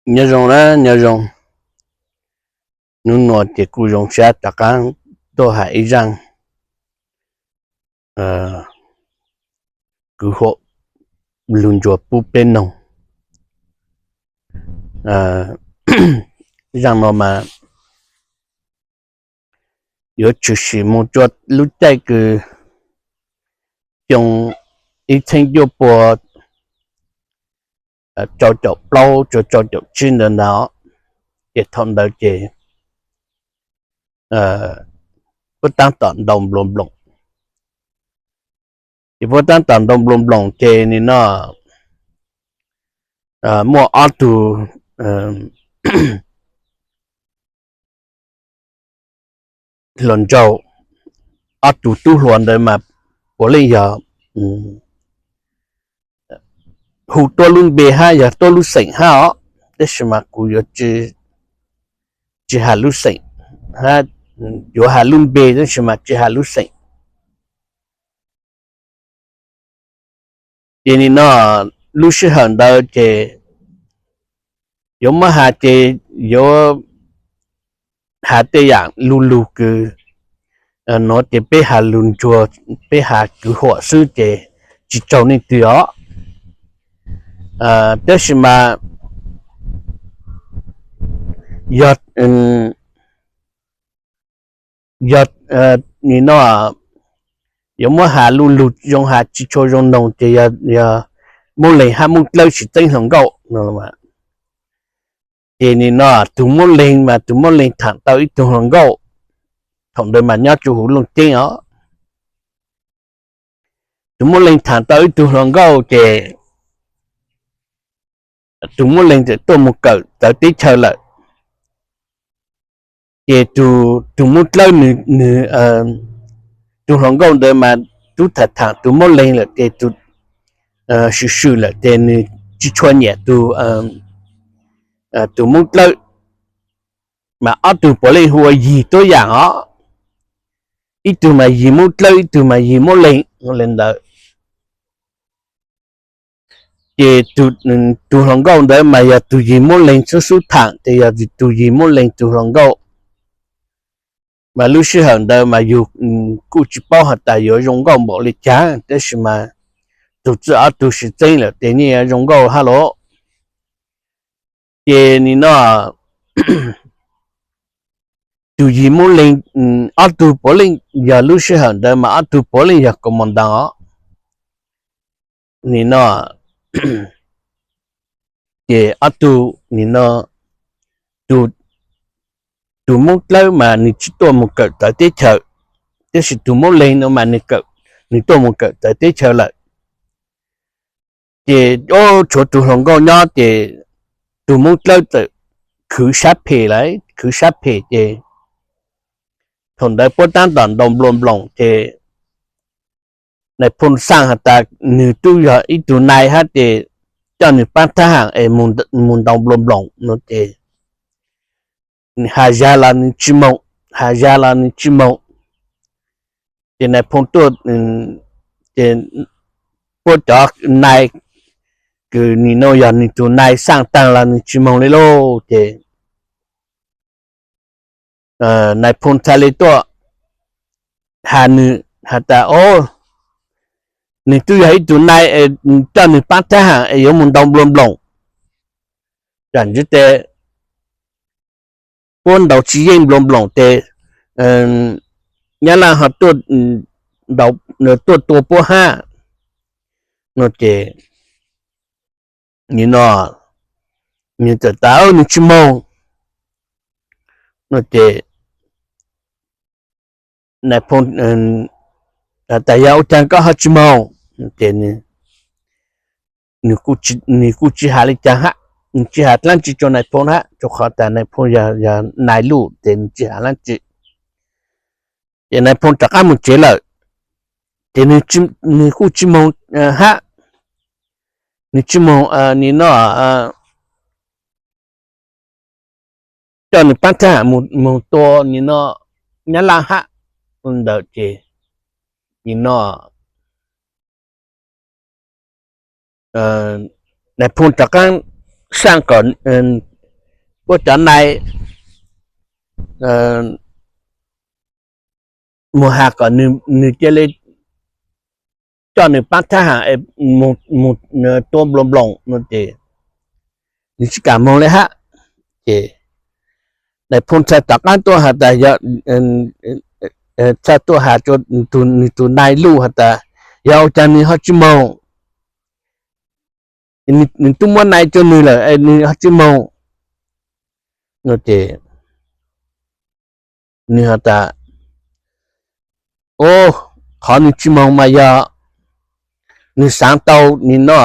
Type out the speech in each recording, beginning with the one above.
Nyob zoo na, nyob zoo. Hnub no ces kuj zoo siab rov qab tuaj hais ib zaj kwv huam lug ntsuag pub peb noog. Zaj no mas yuav tshwm sim mus rua lub caij kws xyoo ib txheeb cuaj pua rau caum plaub rua rau caum tsib ntawd ntag. Ces thaum ntawd ces puab taab tom ntaus npluas nploos. Ces puab taab tom ntaus npluas nploos ces nim no muaj ob tug hluas nraug, ob tug tub hluas ntawd mas puav leej yog hu tuab lub npe hab yog tuab lub xeem hab os, tab sis mas kuv yuav tsi has lub xeem, yuav has lub npe tab sis mas tsi has lub xeem. Ces nim no lub sij hawm ntawd ces yuav muab has ces yuav has tej yaam lu lug kws nuav ces peb has lug ntsuag, peb has kwv huam xwb ces tsi raug leej twg os. Tab sis mas yog, yog nim no yuav muab has lu lug zoo has tsi tshua zoo noog ces yog Moob Leeg hab Moob Dlawb sib txeeb hluas nkauj no. Ces nim no tug Moob Leeg mas tug Moob Leeg thaam tau ib tug hluas nkauj, thaum ntawd mas nyob rua huv Looj Ceeb os. Tug Moob Leeg thaam tau ib tug hluas nkauj ces tug Moob Leeg txawm tuaj mus kawm txawv teb chaws lawm. Ces tug Moob Dlawb nws, tug hluas nkauj ntawd mas tub thaam thaam tug Moob Leeg lawm ces tug swm swm lawm ces nws tsi tshua nyiam tug, tug Moob Dlawb. Mas ob tug puav leej hu ua yig tuab yaam os, ib tug mas yig Moob Dlawb ib tug mas yig Moob Leeg le ntawd. Ces tug hluas nkauj ntawd mas yog tug yig Moob Leeg xub xub thaam ces yog tug yig Moob Leeg tug hluas nkauj. Mas lub sij hawm ntawd mas yug kuj tsi paub has tas yuav zoo nkauj npaum le caag tab sis mas tug txij ob tug sib txeeb lawm ces yeej zoo nkauj hab los. Ces nim no tug yig Moob Leeg, ob tug puav leej yog lub sij hawm ntawd mas ob tug puav leej yog kaus mos ntaas os. Nim no ces ob tug nim no tug Moob Dlawb mas nws tsi tuaj mus kawm txawv teb chaws, tab sis tug Moob Leeg no mas nws tuaj mus kawm txawv teb chaws lawm. Ces tshuav tug hluas nkauj nyob ces tug Moob Dlawb txawm khwv sab phem lawm, khwv sab phem ces thaum ntawd puab taab tom ntaus npluas nploos ces Nais Phoo xaaj has tas nws tub yog ib tug nai hab ces coj nws paab thab ham es mus ntaus npluas nploos no ces has zag los nws tsi moog, has zag los nws tsi moog. Ces Nais Phoo tuaj, ces puab cov nai kws nim no yog nws tug nai xaaj taag los nws tsi moog le lauj ces Nais Phoo txhad le tuaj has nws has tas, o, nws tub yog ib tug nai, coj nws paab thab ham es yuav mus ntaus npluas nploos. Tam ntsis tes puab ntaus tsis yeej npluas nploos tes Nyab Laj ho tuaj tua puab hab no ces nim no nws txawm tas nws tsi moog no ces Nais Phoo tas yog ua caag koj ho tsi moog ces nws kuj tsi has le caag hab, nws tsi has dlaab tsi rua Nais Phoo hab, rua qhov tas Nais Phoo yog nai luj ces nws tsi has dlaab tsi. Ces Nais Phoo rov qab mus tsev lawm, ces nws kuj tsi moog hab, nws tsi moog nim no coj nws paab thab ham mus tua nim no Nyab Laj hab ntawd ces nim no Nais Phoo rov qaab xaaj kom puab cov nai mus has kom nws cia li coj nws paab thab ham mus tua nploos nploos no ces nws tsis kam moog le hab. Ces Nais Phoo txhad tom qaab tuaj has tas, yog txhad tuaj has rua nws tug nai luj has tas, yog ua caag nws ho tsis moog, nws tub muab nai rua nws lawm nws ho tsis moog no ces nws has tas, o, qhov nws tsis moog mas yog nws xaav tau nim no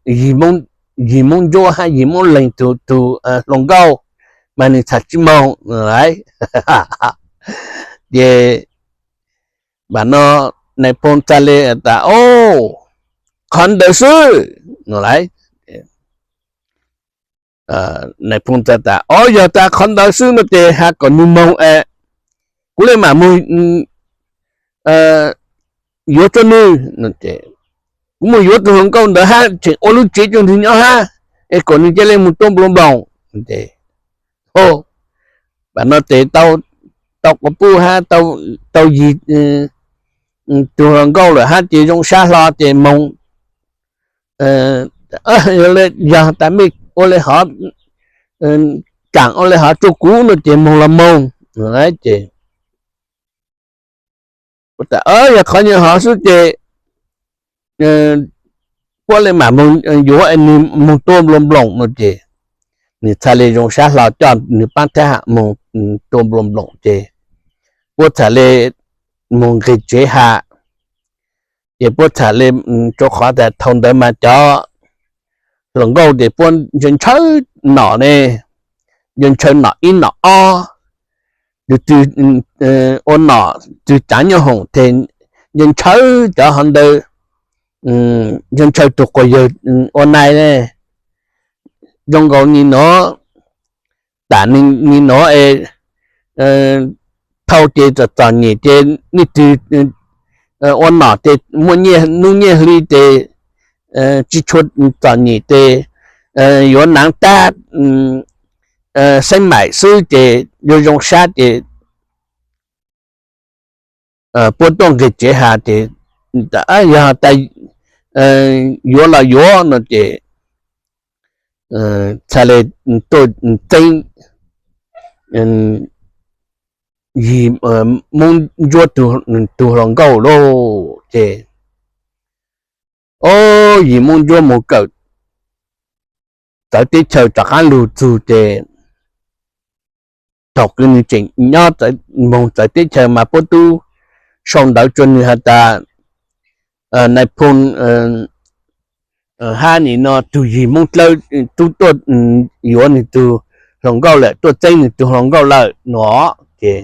yim Moob Ntsuab hab yim Moob Leeg tug hluas nkauj mas nws txhad tsis moog lawm. Ces npaum no Nais Phoo txhad le tas, o, qhov ntawd xwb no lawm. Nais Phoo txhad tas, o, yog tas qhov ntawd xwb no ces has kom nws moog es kuv le maam moog yuav rua nws. Kuv moog yuav tug hluas nkauj ntawd hab tseem ua lub tsev rua nws nyob hab es kom nws ca le moog tua nploos nploos. Npaum no ces tau quas puj hab tau yig tug hluas nkauj lawm hab ces zoo sab hlo ces moog, yog tas mej ua le hov, kaam ua le hov rua kuv no ces moog los moog. Ces yog qhov nyuag hov xwb ces puab le maam moog yuav nws moog tua nploos nploos no ces nws txhad le zoo sab hlo coj nws paab thab ham moog tua nploos nploos ces puab txhad le moog nqeg tsev has. Ces puab txhad le, rua qhov tas thaum ntawd mas cov hluas nkauj ces puab ntshaw ntshaw nom ne, ntshaw ntshaw nom ib nom ob, tus twg ua nom twg caav nyoob hoom tes ntshaw ntshaw cov hov ntawd, ntshaw ntshaw tug quas yawg ua nai ne. Zoo nkaus nim no, tam nim no es thauj ces txom txom nyem ces leej twg ua nom ces muaj nyiaj hnub nyiaj hli ces tsis tshua txom nyem ces yuav naav tab xeeb maim xwb ces yuav zoo sab ces puab tuaj nqeg tsev has ces yog tas yuav los yuav no ces txhad le tuaj txeeb yig Moob Ntsuab tug hluas nkauj lauj. Ces o, yig Moob Ntsuab moog kawm txawv teb chaws rov qaab lug txug ces thaum kws nws tseem nyob moog txawv teb chaws mas puab tub sau ntawv rua nws has tas Nais Phoo hab nim no tug yig Moob Dlawb tub tuaj yuav nws tug hluas nkauj lawm, tuaj txeeb nws tug hluas nkauj lawm no. Ces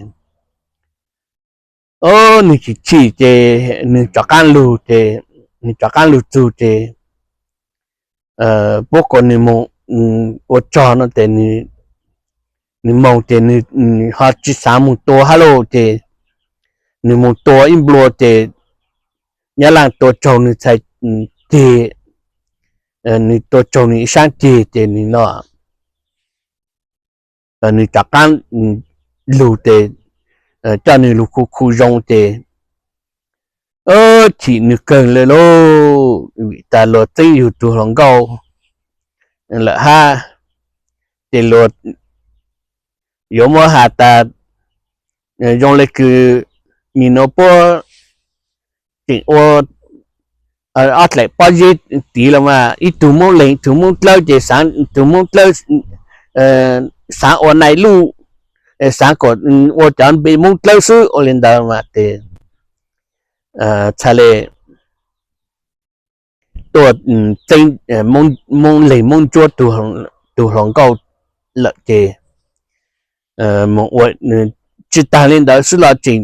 o, nws chim chim ces nws rov qaab lug ces, nws rov qaab lug txug ces puab kom nws moog ua rog no ces nws moog ces nws ho tsis xaav moog tua hab lauj ces nws moog tua ib nplua ces Nyab Laaj tua raug nws txhais ceg, nws tua raug nws ib saab ceg ces nws no nws rov qaab lug ces coj nws lug khu khu zoo ces chim nws kawg le lauj, vim tas luag txeeb yug tug hluas nkauj lawm hab, ces luag yuav muab has tas zoo le kws nim nuav puab tseem ua ob dlaim pob zeb tiv los mas ib tug Moob Leeg tug Moob Dlawb ces xaav tug Moob Dlawb xaav ua nai luj, xaav kom ua cov npe Moob Dlawb xwb ua le ntawd mas ces txhad le tuaj txeeb Moob Leeg Moob Ntsuab tug hluas nkauj lawm ces tsis taag le ntawd xwb los tseem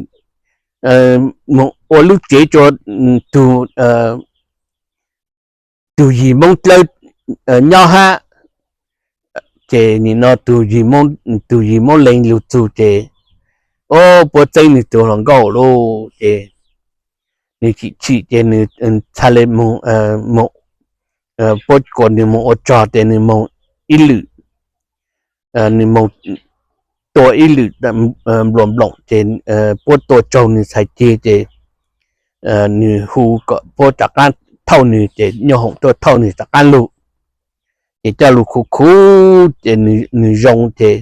ua lub tsev rua tug yig Moob Dlawb nyob hab. Ces nim no tug yig Moob Leeg lug txug ces o, puab txeeb nwg tug hluas nkauj lauj ces nwg chim chim ces nwg txhad le moog, puab kom nwg moog ua rog ces nwg moog ib lwm nws moog tua ib lwm npluas nploom ces puab tua tsaug nws txhais ceg ces nws hu kom puab rov qaab thauj nws ces nyoob hoom tuaj thauj nws rov qaab lug. Ces coj lug khuv khuv ces nws zoo ces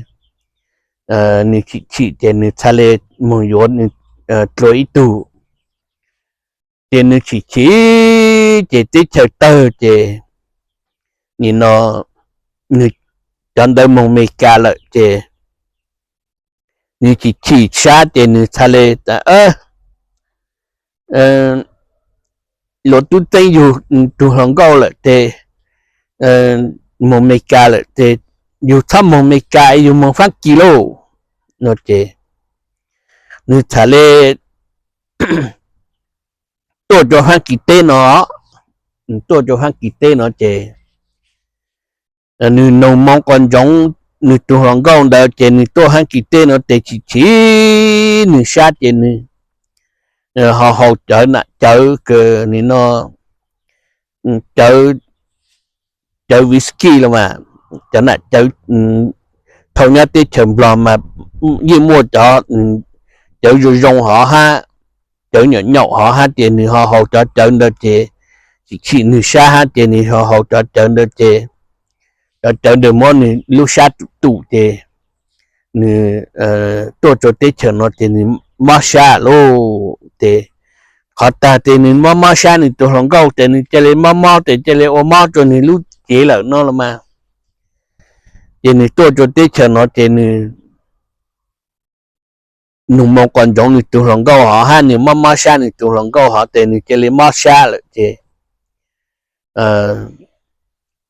nws chim chim ces nws txhad le moog yuav dlua ib tug. Ces nws chim chim ces teb chaws tawg ces nim no nws cov ntawd moog Amelikas lawm ces nws chim chim sab ces nws txhad le luag tub txeeb yug tug hluas nkauj lawm ces moog Amelikas lawm ces yug txhob moog Amelikas, yug moog Faab Kis lauj no ces nws txhad le tuaj rua Faab Kis teb no, tuaj rua Faab Kis teb no ces nws nug moo quas ntsoov nws tug hluas nkauj ntawd ces nws tuaj Faab Kis teb no ces chim chim nws sab ces nws ho haus cawv nam cawv kws nim no cawv, cawv whisky los mas cov nam cawv thaum nyob teb chaws Nplog mas yeej muaj cov cawv zoo zoo hov hab cawv nyuam nyaum hov hab ces nws ho haus cov cawv ntawd ces chim chim nws sab hab ces nws ho haus cov cawv ntawd ces cov cawv ntawd muab nws lub sab tum tum ces nws tuaj rua teb chaws no ces nws mob sab lauj ces qhov tag ces nws mob mob sab nws tug hluas nkauj ces nws ca le mob mob ces ca le ua mob rua nws lub cev lawm no los mas. Ces nws tuaj rua teb chaws no ces nws nug moo quas ntsoov nws tug hluas nkauj hov hab nws mob mob sab nws tug hluas nkauj hov ces nws ca le mob sab lawm ces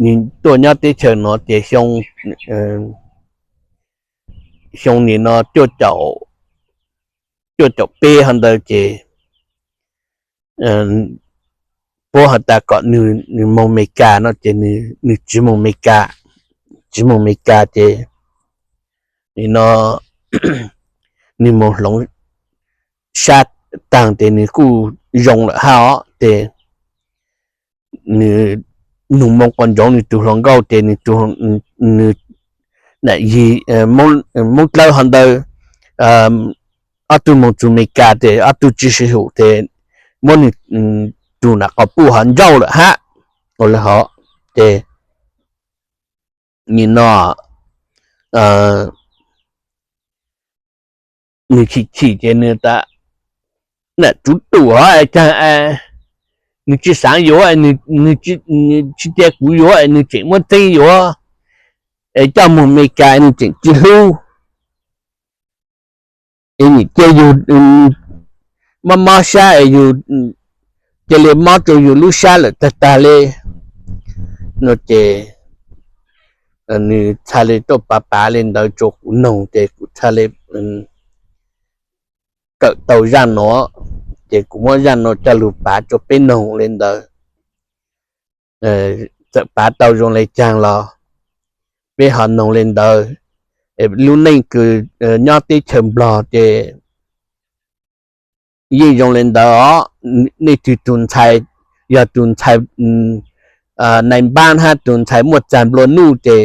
nws tuaj nyob teb chaws no ces xyoo nim no cuaj caum peb hov ntawd ces puab has tas kom nws moog Amelikas no ces nws tsi moog Amelikas, tsi moog Amelikas ces nim no nws moog hloov sab taag ces nws kuj zoo lawm hab os ces nws nug moo quas ntsoov nws tug hluas nkauj ces nws nam yig Moob Dlawb hov ntawd ob tug moog txug Amelikas ces ob tug tsi sib hum ces muab nws tug nam quas puj hov nrauj lawm hab. Ua le hov ces nim no nws chim chim ces nws tas nam tsuv tum hov es caag es nws tsi xaav yuav, nws tsi cia kuv yuav es nws tseem muab txeeb yuav es coj moog Amelikas nws tseem tsi hlub es nim cia yug mob mob sab es yug cia le mob rua yug lub sab lawm tag tag le no ces nws txhad le tuaj pav pav le ntawd rua kuv noog ces kuv txhad le kawm tau zaaj nuav ces kuv muab zaaj nuav coj lug pav rua peb noog le ntawd. Txawm pav tau zoo le caag los peb ho noog le ntawd. Lub neej kws nyob teb chaws Nplog ces yeej zoo le ntawd os. Nej tug tug ntxhais yog tug ntxhais nai npaab hab tug ntxhais muaj txag nplua nuj ces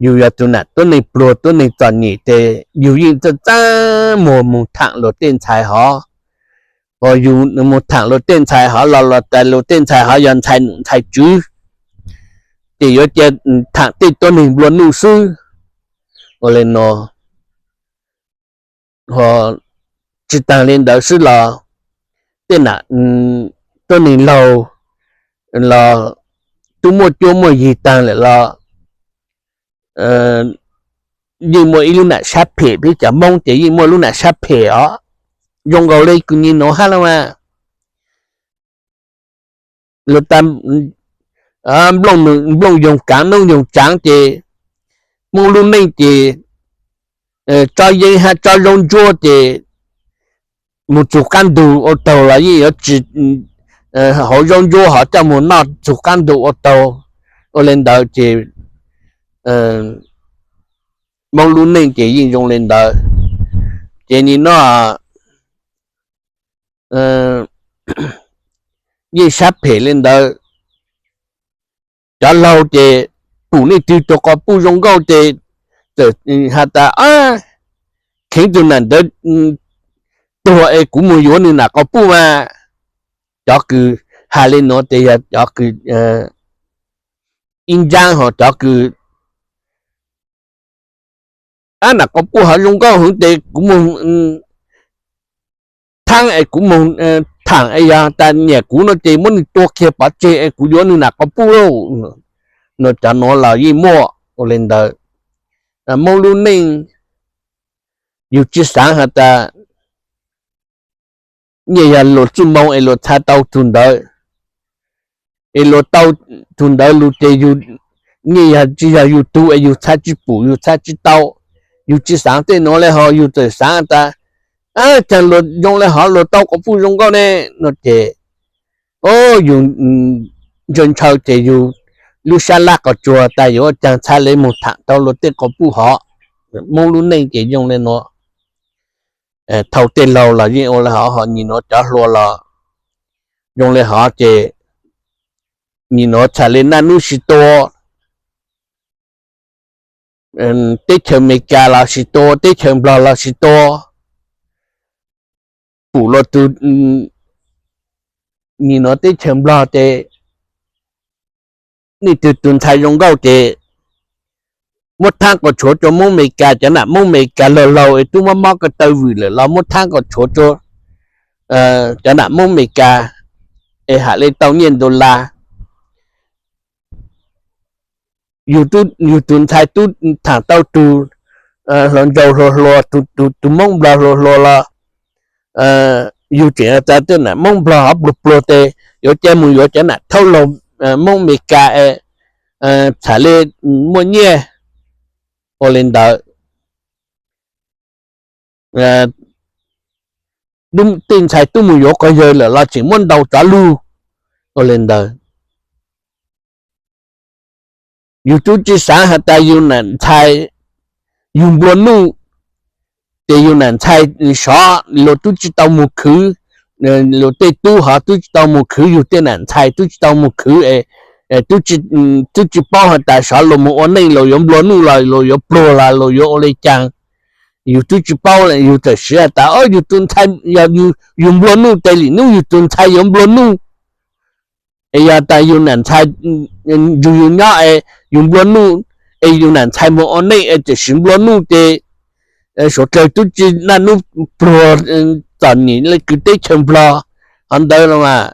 yug yog tug nam tuab neeg pluag tuab neeg txom nyem ces yug yeej txawj txawj muag moog thaam luag tej ntxhais hov. Yug moog thaam luag tej ntxhais hov los luag tas luag tej ntxhais hov yog ntxhais num ntxhais tswv ces yuav cia thaam tej tuab neeg nplua nuj xwb. Ua le nuav tsi taag le ntawd xwb los tej nam tuab neeg laug los tub muaj cuab muaj yig taag lawm los yeej muaj ib lub nam sab phem, peb cov Moob ces yeej muaj lub nam sab phem os. Zoo nkaus le kws nyem nuav hab los mas luag tas nplooj yoog kaav noob yoog tsaav ces Moob lub neej ces tsob yeeb hab tsob zaub ntsuab ces moog txug qaab ntug ua taug los yeej yuav tsi hauv zaub ntsuab hov coj moog noj txug qaab ntug ua taug. Ua le ntawd ces Moob lub neej ces yeej zoo le ntawd. Ces nim no yeej sab phem le ntawd. Cov laug ces pum nej tug tug quas puj zoo nkauj ces txawm has tas, kheev tus nam ntawd tuag es kuv mus yuav nws nam quas puj mas. Cov kws has le nuav tes yog cov kws ib ntsaab, ho cov kws nam quas puj ho zoo nkauj heev tes kuv mus thaab es kuv mus thaam es yog tas nyiam kuv no ces muab nws tua kiag pov tseg es kuv yuav nws nam quas puj lauj. Nuav cov nuav los yeej muaj ua le ntawd. Moob lub neej yug tsi xaav has tas nyiaj yog luas txuj moo es luas txha tau tug ntawd, es luas tau tug ntawd lug ces yug nyiaj yog tsi yog yug tug es yug txha tsi pum yug txha tsi tau. Yug tsi xaav tej nuav le hov, yug txawm xaav tas caag luas zoo le hov luas tau quas puj zoo nkauj ne no ces yug ntshaw ntshaw ces yug lub sab laj quas tsuag tas yuav ua caag txha le moog thaam tau luas tej quas puj hov. Moob lub neej ces zoo le nuav. Thaus tej laug los yeej ua le hov, ho nyim nuav cov hluas los zoo le hov ces nyim nuav txham le naj nub tsi tua, teb chaws Amelikas los tsi tua, teb chaws Nplog los tsi tua, pum luas tug nyim nuav teb chaws Nplog ces nej tug tug ntxhais zoo nkauj ces muab thaab quas tshuav rua Moob Amelikas, cov nam Moob Amelikas laug laug es tub mob mob ko taw vwm lawm los muab thaab quas tshuav rua cov nam Moob Amelikas es ham le tau nyiaj dollar. Yug tug ntxhais tub thaam tau tug hluas nraug hluas hluas, tug Moob Nplog hluas hluas los yug tseem tas tej nam Moob Nplog hov pluag pluag tes yuav ca moog yuav cov nam thaub laug Moob Amelikas es txham le muaj nyiaj ua le ntawd. Tej ntxhais tub moog yuav quas yawg lawm los tseem muab ntaus tsov lug ua le ntawd. Yug tub tsi xaav has tas yug nam ntxhais yug nplua nuj, ces yug nam ntxhais sov luas tub tsi tau moog khwv, luas tej tub hov tub tsi tau moog khwv, yug tej nam ntxhais tub tsi tau moog khwv, tub tsi paub has tas sov luas moog ua neej luas yuav nplua nuj los luas yuav pluag los luas yuav ua le caag. Yug tub tsi paub, yug txawm siv has tas yug tug ntxhais yog yug nplua nuj tes lim nub yug tug ntxhais yuav nplua nuj. Es yog tas yug nam ntxhais nrug yug nyob es yug nplua nuj, es yug nam ntxhais moog ua neej es txawm siv nplua nuj tes suav dlawg tub tsi naj nub pluag txom nyem le kws teb chaws Nplog hov ntawd los mas.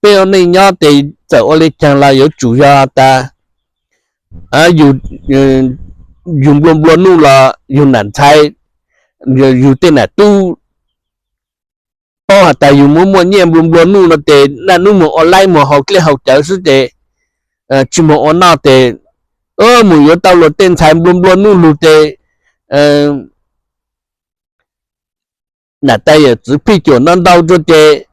Peb ua neej nyob tes txawm ua le caag los yuav tsum yog tas yug nplua nplua nuj los yug nam ntxhais, yug tej nam tub paub has tas yug muab muaj nyiaj nplua nplua nuj no tes naj nub moog ua laib moog haus dlej haus cawv xwb tes tsi moog ua noj tes moog yuav tau luas tej ntxhais nplua nplua nuj lug tes nam tais yawm txwv phij cuam ntau ntau rua tes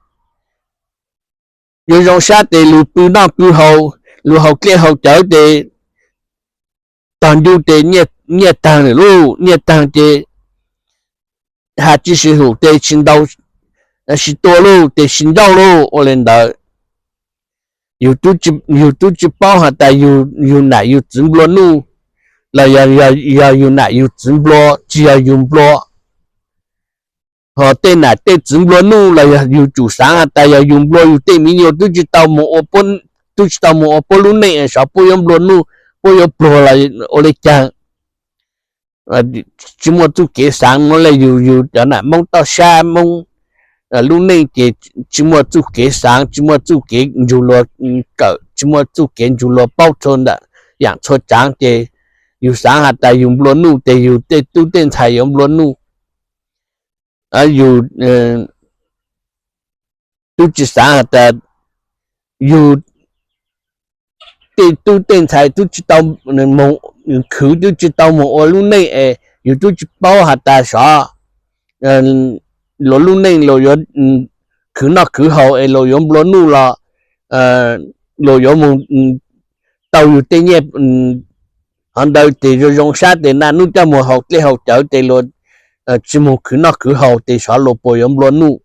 yuav zoo sab tes lug pw noj pw haus, lug haus dlej haus cawv tes tog ncu tes nyiaj taag lawm lauj, nyiaj taag ces has tsi sib hum tes tsi ntau, sib tua lauj tes sib nrauj lauj ua le ntawd. Yug tub tsi paub has tas yug nam yug txwv nplua nuj los yog yug nam yug txwv nplua tsi yog yug nplua. Ho tej nam tej txwv nplua nuj los yog yug tsum xaav has tas yog yug nplua yug tej miv nyuas tub tsi tau moog ua, tub tsi tau moog ua puab lub neej sov puab yuav nplua nuj, puab yuav pluag los ua le caag. Tsi muaj txuj kev xaav nuav le yug, yug cov nam Moob toj sab Moob lub neej ces tsi muaj txuj kev xaav, tsi muaj txuj kev nrug luag kawm, tsi muaj txuj kev nrug luag paub txhua ntawm yaam txhua tsaav ces yug xaav has tas yug nplua nuj tes yug tej tub tej ntxhais yuav nplua nuj. Yug tub tsi xaav has tas yug tej tub tej ntxhais tub tsi tau moog khwv, tub tsi tau moog ua lub neej es yug tub tsi paub has tas sov luas lub neej luas yuav khwv noj khwv haus es luas yuav nplua nuj los luas yuav moog tau yug tej nyiaj. Hov ntawd ces zoo zoo sab tes naj nub coj moog haus dlej haus cawv tes luas tsi moog khwv noj khwv haus tes sov luas puas yuav nplua nuj.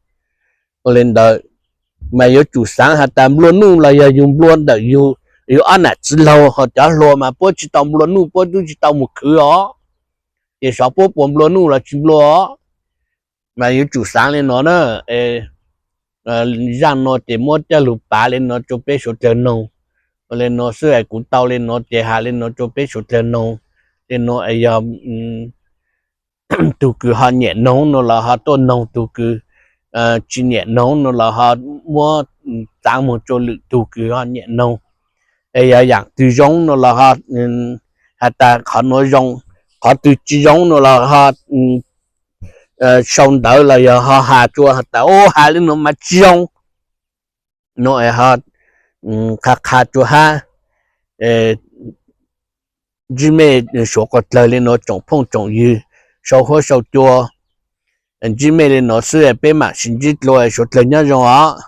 Ua le ntawd mas yuav tsum xaav has tas nplua nuj los yog yug nplua ntawm yug Yus ob nam txiv laug ho cov hluas mas puab tsis tau nplua nuj, puab twb tsis tau mus khwv os, ces xyov puab puas nplua nuj los tsis nplua os. Mas yuav tsum xaav le no na, zaaj no ces muab coj lug pav le no rua peb suav dlawg noog. Le no xwb es kuv tau le no ces has le no rua peb suav dlawg noog. Le no es yog tug kws ho nyiam noog no los ho tuaj noog, tug kws tsis nyiam noog no los ho muab txaav moog rua lwm tug kws ho nyiam noog. Es yog yaam twg zoo no los ho has tas qhov nuav zoo, qhov twg tsis zoo no los ho sau ntawv los yog ho has rua has tas, has le no mas tsis zoo no es ho qha qha rua hab. Ntsib mej suav dlawg le no tsoom phooj tsoom ywg, sau huab sau cua, ntsib mej le no xwb, peb maam sib ntsib dlua, suav dlawg nyob zoo os.